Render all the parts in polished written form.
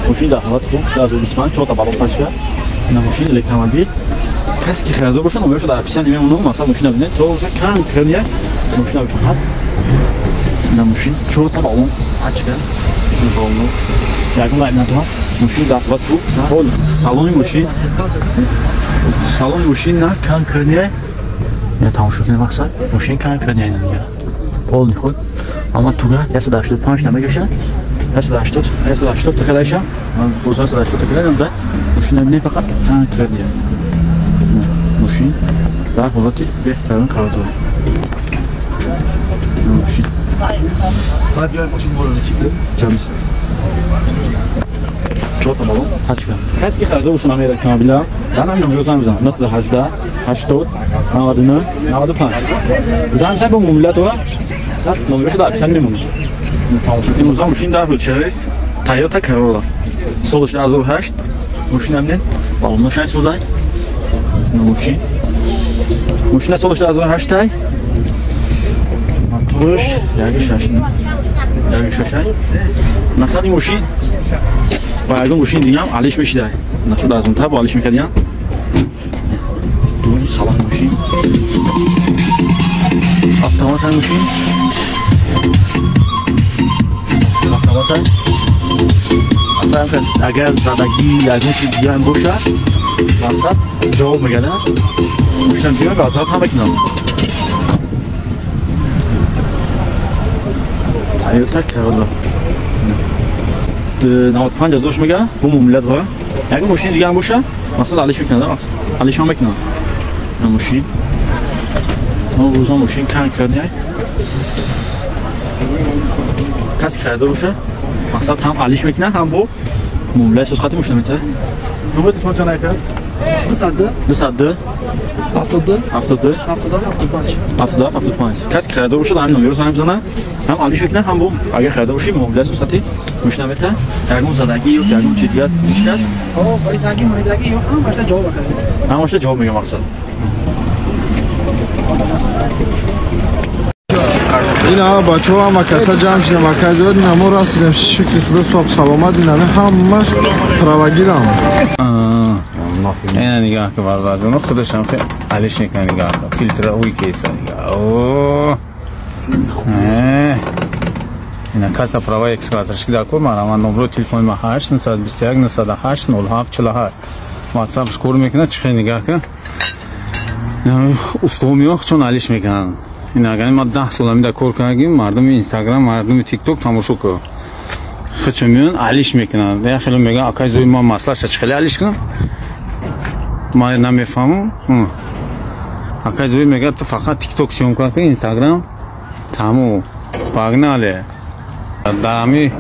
Мошин дар ҳолати хуб 2025 чорта балон пачка. Ина мошин электромобил. Касе ки харидор бошад, номерашро дар описание мемонам. Масалан мошина бинед, тоза конкретно мошина фақат. Ина мошин чорта балон пачка. Балоно. Ягон айб надорад. Мошин дар ҳолати хуб. Салони мошин. Салони мошин на конкретно. Я тамошо кунед мақсад. Мошин конкретно ина дига. Полный худ. Ама туга 185 намегашад. 180, 180 такадаша. Боз 180 такадаша да. Мошин не фақат конкретно. Мошин дар ҳолати беҳтарин қарор дорад. Мошин. Баъд биёй мошин моро нечи? Ҷамис. Чорта балон пачка. Касе ки харидор бошад ҳамин электромобила, дар ҳамин номеро занг бизанад. 918 80 99 95. Занг бизанед бо муомила дорад. Номерашро дар описание мемонад. Имрӯза мошин дар Ҳуҷшариф Toyota Corolla. Соли 2008 мошин ҳамин балоношай созай. Мошин. Мошина соли 2008 ай. Моторш 1.6. 1.6 ай. Мақсади мошин ба ягон мошин дигаам алиш мешидай. Нашуд аз он таб алиш мекардиям. Дуюми салони мошин. Автомат ай мошин. Автомат ай. Аслан агар задагӣ ягон чиз дигаам бошад, мақсад ҷавоб мегардад. Мошинам биёяд вазорат ҳам мекунам. Toyota Corolla. 95 ҳазор мега бо муомила дора. Ягон мошини дигаам бошад, мақсад алиш мекунад, алиш ҳам мекунад. Мошин. Рӯза мошин конкретно. Касе харидор бошад, мақсад ҳам алиш мекунад, ҳам бо муомилаи созхати мошина метавад. Номер телефон чанд ака? 202 202 72 72 77 75 77 75. Касе харидор бошад, ҳамин номерро занг бизанад, ҳам алиш мекунад, ҳам бо агар харидор бошӣ муомилаи созхати мошина метавад. Ягон задагӣ ё ягон чиз дигар мешкад? Баридагӣ, маридагӣ ё ҳамаашда ҷавоб мекунад. Ҳамаашда ҷавоб мегӯям мақсад. Ина бачаҳо ҳама каса ҷамъ шудем, акай зиёд ина мо расидем, шукри худо соқ саломат, ина ҳамаш правагирам. Ина нигаҳ ки бародарҷоно худашам хе алиш мекунад нигаҳ ки филтра ӯй кейса нигаҳ. О. Ина каса права экскаваторшки дар кор мара ман номро телефони ма 8 921 908 07 48. WhatsApp кор мекунад чӣ хе нигаҳ ки. Усто меояд чун алиш мекунанд. Ин агар ман 10 сол ҳамин дар кор кардагим, мардуми Инстаграм, мардуми ТикТок тамошо кун. Худшон меоянд алиш мекунанд. Я хеле мегӯянд акай зои ман маслаша чӣ хеле алиш кунам? Ман намефаҳмам. Акай зои мегӯяд ту фақат ТикТок съёмка кун, Инстаграм тамом. Погнали. Дар ҳамин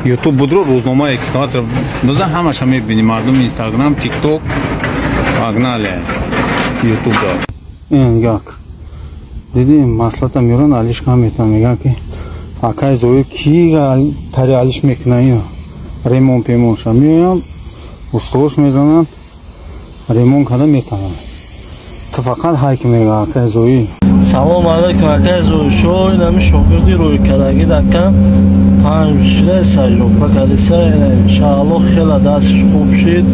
YouTube будро рӯзнома экскаватор бизан ҳамаша мебинӣ мардуми Инстаграм, ТикТок. Погнали. YouTube да. Ин як. Диди маслата меоранд алиш кам метавонанд. Мегӯянд ки акай зои ки тари алиш мекунад ин ремон пемонша меоянд, устош мезананд, ремон карда метавонанд. Ту фақат ҳайк мегӯяд акай зои. Салом алейкум акай зои. Шо инами шогирди рӯйкардагӣ дар кам панҷ шида сажопа кардиса иншааллоҳ хеле дастш хуб шид.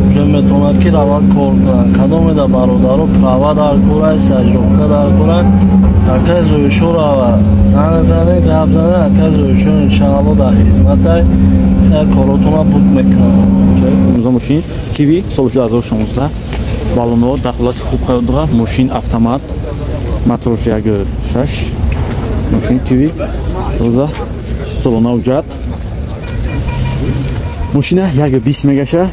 Уже метавонад ки равад кор кунад. Кадомеда бародаро права дар кора, сажопка дар кора, акай зоишо рава занг зане, гап зане, акай зоишо иншааллоҳ дар хизматай коротона буд мекунад. Имрӯза мошин Киви соли 2016 балонҳо дар ҳолати хуб қарор дорад. Мошин автомат, моторш 1.6, мошин Киви рӯза солона ҳуҷҷат. Мошина 1.20 мегаша,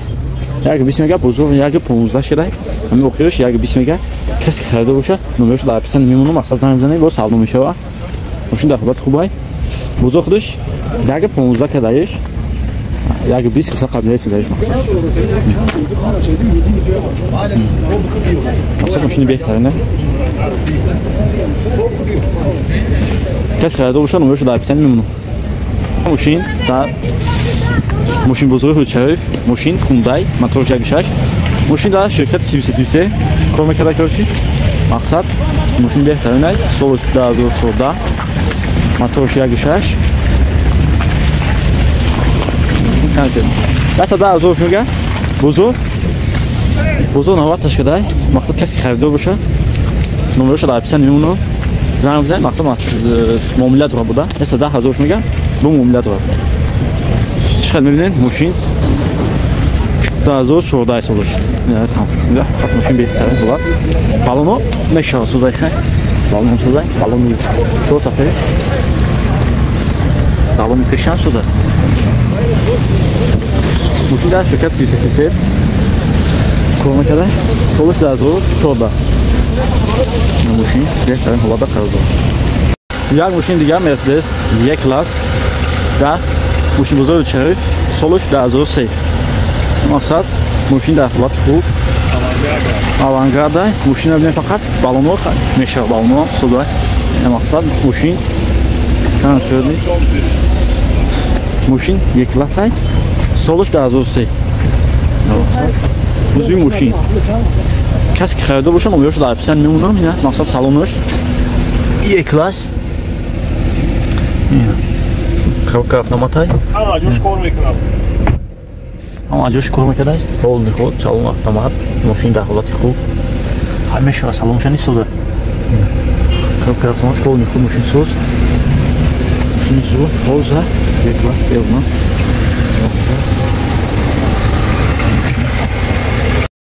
1.20 мега, бозор 1.15 шудай. Ҳамин охираш 1.20 мега. Касе ки харидор бошад, номерашро дар описание мемонам, мақсад занг бизанед, боз савдо мешавад. Мошин дар ҳолати хубай. Бозор худаш 1.15 кадаиш. 1.20 куса қабилаи судаиш мақсад. Мақсад мошини беҳтарина. Касе харидор бошад, номерашро дар описание мемонам. Мошин дар мошин бозори Ҳуҷшариф, мошин Хундай, моторш 1.6. Мошин дар ширкати 3333 кор мекарда корчи. Мақсад мошин беҳтаринай, соли 2014, моторш 1.6. Мошин танкер. 110 000 мега. Бузур. Бузур 90 шудай. Мақсад касе ки харидор боша. Номерашо дар описание мемонам. Занг бизанед, мақсад муомила дора буда. 110 000 мега. Бу муомила дора. Чӣ хел мебинед? Мошин 2014 солаш. Фақат мошин беҳтарин ҳолат. Балоно мешавад созай хай. Балон созай, балони чорта пеш. Балони пешам созай. Мошин дар ширкат 33 кор мекарда. Солаш 2014. Мошин беҳтарин ҳолатда қарор дорад. Як мошин дигар Mercedes E-класс дар мошинбозори Шариф, солаш 2003. Мақсад мошин дар ҳолати хуб. Авангарда. Мошина бинед, фақат балонҳо мешавад, балонҳо созай. Мақсад мошин конкретный мошин Е-классай, солаш 2003. Бузуи мошин. Касе ки харидор боша, номерашо дар описание мемонам. Ина мақсад салонаш Е-класс. Коробка автоматай. Ҳама ҷош кор мекунад. Ҳама ҷош кор мекарда. Полный ход, салон автомат, мошин дар ҳолати хуб. Ҳамеша салонша нест соза. Коробка автомат, полный ход, мошин соз. Мошини зур, тоза, Е-класс, беона.